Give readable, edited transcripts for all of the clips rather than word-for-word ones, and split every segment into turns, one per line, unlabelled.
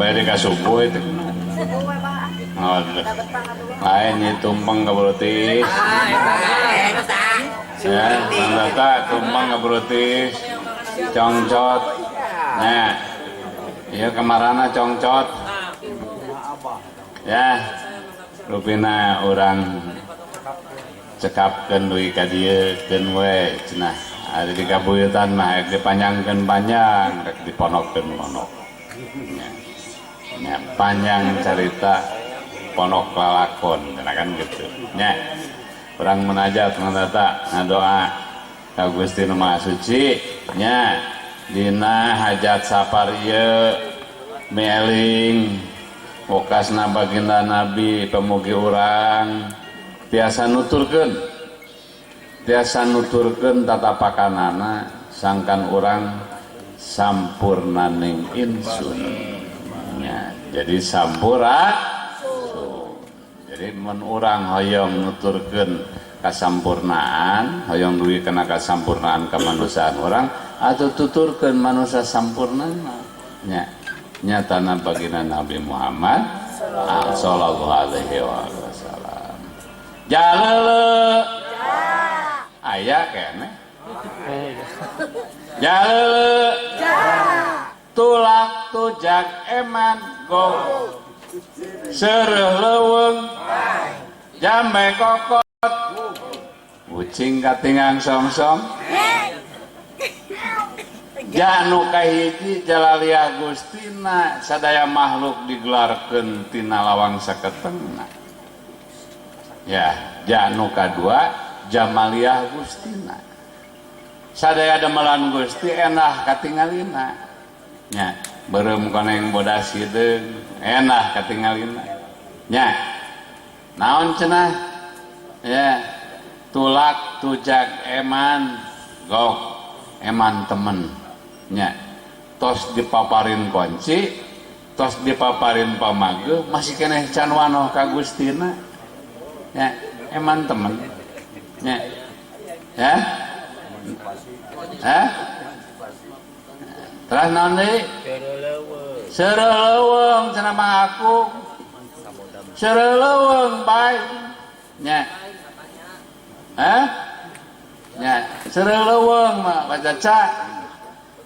We di ka subuh itu. Oh, lain ieu tumpeng kabrutis. Ya, Mang tumpeng kabrutis. Congcot. Nah, ieu kamarana congcot. Ya, rupina urang cekapkeun dugi ka dieu keun we cenah. Ari di kabuyutan mah rek dipanjangkeun panjang, rek diponokkeun ponok. Ya. Ya, panjang cerita ponok lalakon, cenah kan gitu. Ya. Urang munajat Mang Tata ngadoa ka Gusti Nu Maha Suci nya dina hajat sapar ieu mieling wokasna baginda Nabi pamugi urang tiasa nuturkeun tatapakanana sangkan urang sampurnaning insun ya, jadi sampura. Jadi mun urang hoyong nuturkeun kasampurnaan, hoyong dugi kana kasampurnaan kemanusiaan urang atau tuturkeun manusia sampurnana nya, nyatana baginda Nabi Muhammad sallallahu alaihi wasallam. Jalele aya keneh, jalele tulak tujag eman go seureuh leuweung jambe kokot ucing katinggang song-song. Ja nu kahiji jalaliah Gustina, sadaya makhluk digelarkeun tina lawang saketengna. Ya, ja nu kadua jamaliah Gustina, sadaya damelan Gusti enah katingalina. Nya, beureum koneng bodas hideung enah katingalina. Nya, naon cenah ya, tulak tujag eman gok eman temen. Nya, tos dipaparin kunci, tos dipaparin pamage, masih keneh can wanoh ka Gustina. Ya, eman temen. Ya, ya. Hah? Terus naon deui? Seureuh leuweung cenah Mang aku. Seureuh leuweung bae. Nya. Hah? Nya, seureuh leuweung mah Pak Caca.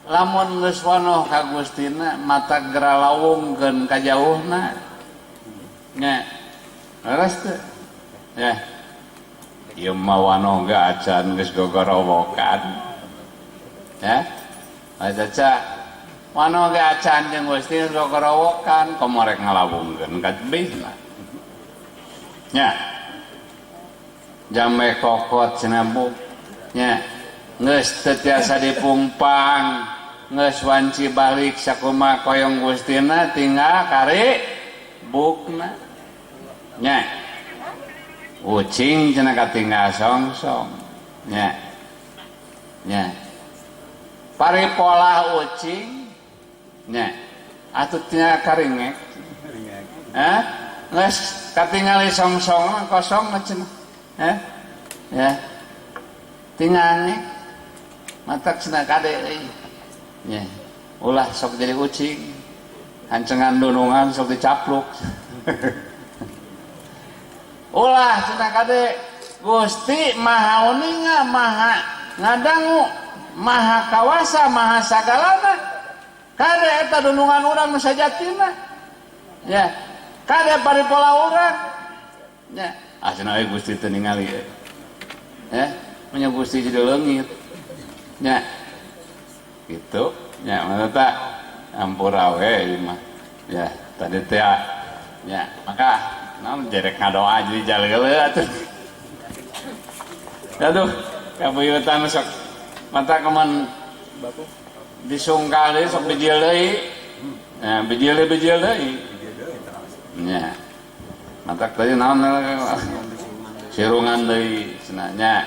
Lamun geus wanoh ka Gustina mata geralawungkeun ka jauhna. Nya. Leres teu? Ya. Ieu mah wanoh ge acan geus gogorowokan. Ya. Pak Caca, wanoh ge acan jeung Gusti geus gogorowokan, komo rek ngalawungkeun ka tebihna. Nya. Jambe kokot cenah bu. Nya. Geus teu tiasa dipungpang, geus wanci balik sakumaha koyong Gustina tinggal kari bukna. Nya. Ucing cenah katinggal song-song. Nya. Nya. Paripolah ucing. Nya. Atuh tinggal karingek. Hah? Geus katingali song-song kosong mah cenah. Hah? Ya. Tinggal ngek. Matak cenah kade euy. Nya. Ulah sok jadi ucing. Hancengan dunungan sok dicapluk. Ulah cenah kade, Gusti Maha uninga, Maha ngadangu, Maha kawasa, Maha sagalana. Kade eta dunungan urang nu sajatina. Ya. Kade paripola urang. Ya. Ah cenah euy Gusti teu ningali euy. Ya, punya Gusti jadi leungit. Ya. Gitu. Ya, mana tak ampura we ieu mah. Ya, tadi teh ya, maka naon jerek ngadoa jadi jaleule atuh. Aduh, kabuyutan sok mata keman disungkal deui sok bijil deui. Ya, bijil deui, bijil deui. Ya. Matak tadi naon sirungan deui cenah nya.